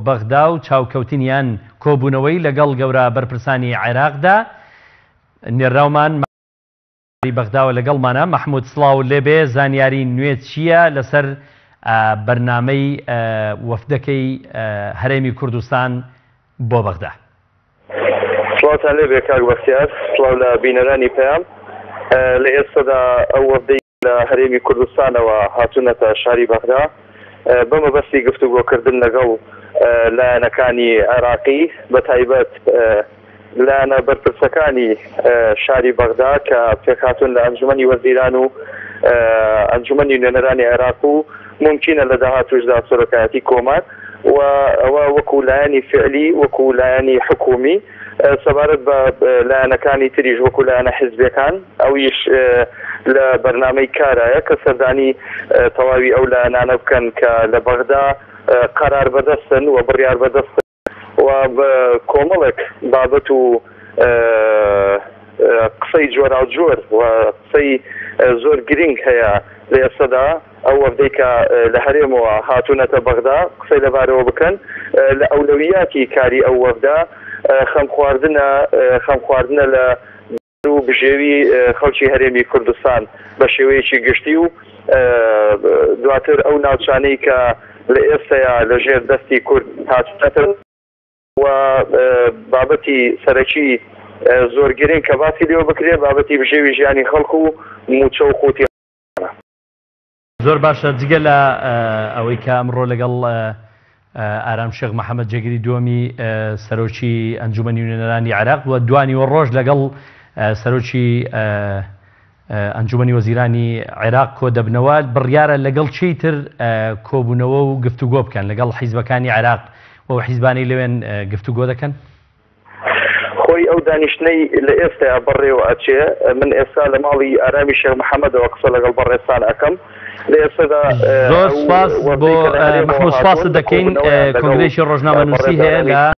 بەغدا و چاوکەوتنیان کۆبوونەوەی لەگەڵ گەورە بەرپرسانی عێراقدا نێرراومان بەغداوە لەگەڵمانە. مەحمود سڵاوت لێبێ، زانیاری نوێ چییە لەسەر بەرنامەی وەفدەکەی هەرێمی کوردستان بۆ بەغدا؟ سڵاوتان لێبێ کاک بەختیار، سڵاو لە بینەرانی پەیام. لە ئێستەدا ئەو وەفدەی لە هەرێمی کوردستانەوە هاتوونەتە شاری بەغدا بە مەبەستی گفتوگۆکردن لەگەڵ لایەنەکانی عێراقی بە تایبەت لایەنە بەرپرسەکانی شاری بەغدا کە پێکهاتوون لە ئەنجومەنی وەزیران و ئەنجومەنی نوێنەرانی عێراق و مومکینە لە داهاتووشدا سەرۆکایەتی کۆمار و ئەوە وەکو لایەنی فعلی وەکو لایەنی حکوومی سەبارەت بە لایەنەکانی تریش وەکو لایەنە حیزبیەکان ئەویش لە بەرنامەی کارایە کە سەردانی تەواوی ئەو لایەنانە بکەن کە لە بەغدا قەرار بەدەستن و بڕیار بەدەستن و کۆمەڵێک بابەت و قسەی جۆراوجۆر و قسەی زۆر گرنگ هەیە لە ئێستەدا ئەو وەفدەی کە لە هەرێمەوە هاتوونەتە بەغدا قسەی لەبارەوە بکەن لە ئەولەویاتی کاری ئەو وەفدە خەمخواردنە خەمخواردنە لە و بژێوی خەڵکی هەرێمی کوردستان بە شێوەیەکی گشتی و دواتر ئەو ناوچانەی کە لە ئێستەیا لە ژێر دەستی کورد هاتوونەتە و بابەتی سەرەکی زۆر گرنگ کە باسی لێوە بکرێ بابەتی بژێوی ژیانی خەڵک و مووچە و قوتی خەڵکە. زۆر باشە جگە لە ئەوەی کە ئەمڕۆ لەگەڵ ئارام شێخ محەمەد جێگری دووەمی سەرۆکی ئەنجومەنی نوێنەرانی عێراق و دوانیوەڕۆژ لەگەڵ سەرۆکی ئەنجومەنی وەزیرانی عێراق کۆدەبنەوە، بڕیارە لەگەڵ کێی تر کۆبوونەوە و گفتوگۆ بکەن؟ لەگەڵ حیزبەکانی عێراق و ئەو حیزبانەی لەوێن گفتوگۆ دەکەن؟ خۆی ئەو دانیشتنەی لە ئێستایا بەڕێوە ئەچێ، من ئێستا لە ماڵی ئارامی شێخ محەمەدەوە قسە لەگەڵ بەڕێزتان ئەکەم، لە ئێستادا زۆر ئەو سوپاس بۆ وەفدەی کە لە هەرێمەوە مەحمود سوپاست هاتوون دەکەین کۆبوونەوەیان لەگەڵ کۆنگرەیەکی ڕۆژنامەنووسی هەیە بەڕێزانی لە.